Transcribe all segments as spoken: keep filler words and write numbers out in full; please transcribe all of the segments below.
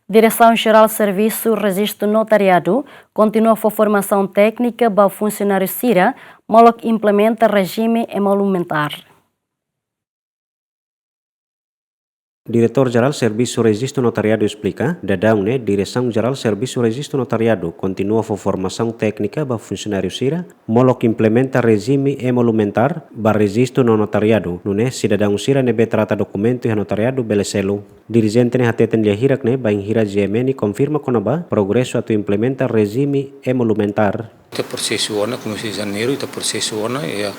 Diresaun Jerál Servisu Rejistu Notariadu kontinua fó formasaun téknika ba funsionáriu sira molok implementa rejime emolumentár. Diretór Jerál Servisu Rejistu Notariadu esplika, daudaun ne'e Diresaun Jerál Servisu Rejistu Notariadu kontinua fó formasaun téknika ba funsionáriu sira molok implementa rejime emolumentár ba rejistu no notariadu, nune'e sidadaun sira ne'ebé trata dokumentu iha notariadu bele selu. Dirijente ne'e hateten lia hirak ne'e bainhira G M N konfirma kona-ba progresu atu implementa rejime emolumentár. Ita prosesu ona, komesa Janeiru, ita prosesu ona, iha,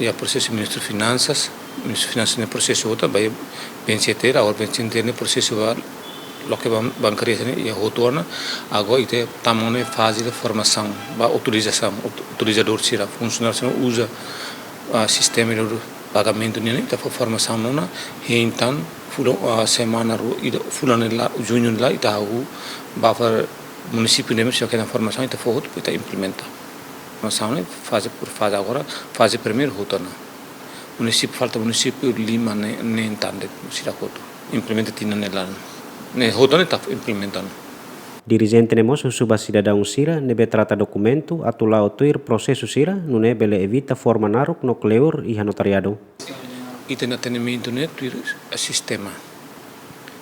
iha prosesu Ministru Finansas, Ministru Finansas ne'e prosesu hotu, ba B N C T R, agora B N C T R ne'e prosesu ba loke ban-, bankaria sira-ne'e iha hotu ona, agora ita tama ona faze de formasaun, ba utilizasaun, ut-, utilizadór sira, funsionáriu sira uza, ah, sistema de pagamentu nian, ita fó formasaun ona, hein tan, fulan, ah, semana rua, ida, fulan ne'e laran, juñu ne'e laran, ita hahú ba fali munisípiu ne'ebé sira kedan formasaun, ita fó hotu, ita implementa. Formasaun ne'e faze por faze agora, faze primeiru hotu ona. Munisípiu, falta munisípiu lima ne'e, ne'e tan de'it sira hotu. Implementa tinan ne'e laran. Ne'e hotu ne'e ita implementa ona. Dirijente ne'e mós husu ba sidadaun sira ne'ebé trata dokumentu atu la'o tuir prosesu sira, nune'e bele evita forma naruk no kleur iha notariadu. Ita-nia atendimentu ne'e tuir sistema.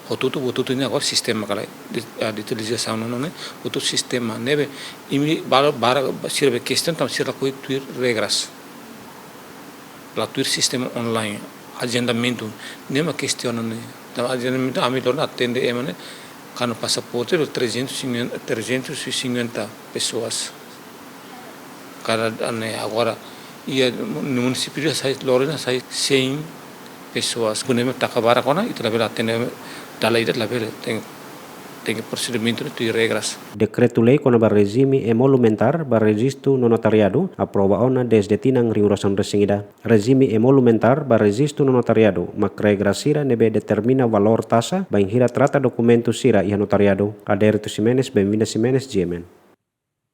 Hotu-hotu, hotu-hotu ne'e agora sistema kala, di-, ah, dijitalizasaun ona ne'e, hotu sistema ne'ebé imi balu barak sira be kestaun tanba sira lakohi tuir regras. La tuir sistema online, ajendamentu, ne'e mak kestaun ne'e. Tanba ajendamentu ami loron atende ema ne'e, kuandu pasaporte, trezentos e cinquenta, trezentos e cinquenta pessoas. Kada ane agora, iha munisípiu ida sai, loron ida sai cem pessoas. Kuandu ema taka barak ona, ita labele atende, dala ida labele, tenke, tenke prosedimentu ne'e tuir regras. Dekretu-lei kona-ba rejime emolumentár ba rejistu no notariadu aprova ona dezde tinan rihun ruasaan-resin-ida. Rejime emolumentár ba rejistu no notariadu mak regra sira ne'ebé determina valór taxa bainhira trata dokumentu sira iha notariadu. Adérito Ximenes, Benvinda Ximenes, G M N.